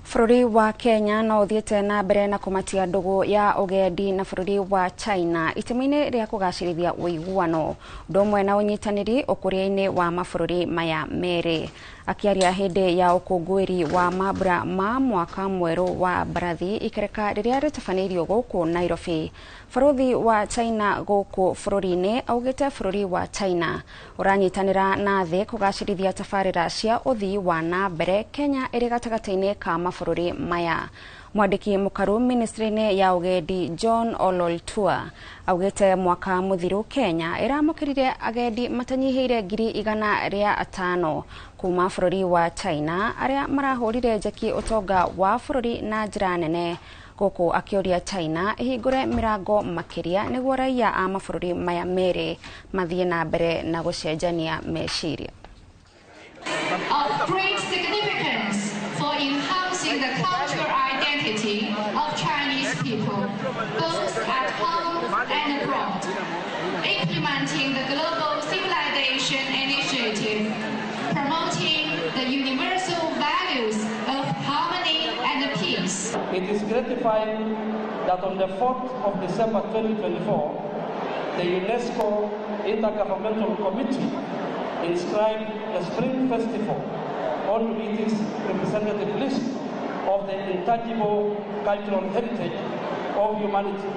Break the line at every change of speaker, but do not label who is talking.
Bũrũri wa Kenya no ũthiĩte na mbere na kũmatia ndũgũ ya ũgendi na bũrũri wa China itemi-inĩ rĩa kũgacĩrithia ũiguano ũndũ ũmwe na ũnyitanĩri ũkũria-inĩ wa mabũrũri maya merĩ. Akĩaria hĩndĩ ya ũkũngũĩri wa mambura ma mwaka mwerũ wa mbarathi ikereka rĩrĩa rĩtabanĩirio gũkũ Nairobi, barũthi wa China gũkũ bũrũri-inĩ augĩte bũrũri wa China ũranyitanĩra na thĩ kũgacĩrithia tabarĩra cia ũthii wa na mbere Kenya ĩrĩ gatagatĩ-inĩ ka mabũrũri maya. Mwandĩki mũkaru ministry-inĩ ya ũgendi John Ololtua augĩte mwaka mũthiru Kenya ĩramũkĩrire agendi matanyihĩire 500,000 kuma bũrũri wa China arĩa marahũrire njeki ũtonga wa bũrũri na njĩra nene, gũkũ akĩũria China ĩhingũre mĩrango makĩria nĩguo raia a mabũrũri maya merĩ mathiĩ na mbere na gũcenjania meciria.
Of great significance for enhancing the cultural identity of Chinese people, both at home and abroad, implementing the Global Civilization Initiative, promoting the universal values of harmony and peace.
It is gratifying that on the 4th of December 2024, the UNESCO Intergovernmental Committee inscribed the Spring Festival on its representative list of the intangible cultural heritage of humanity.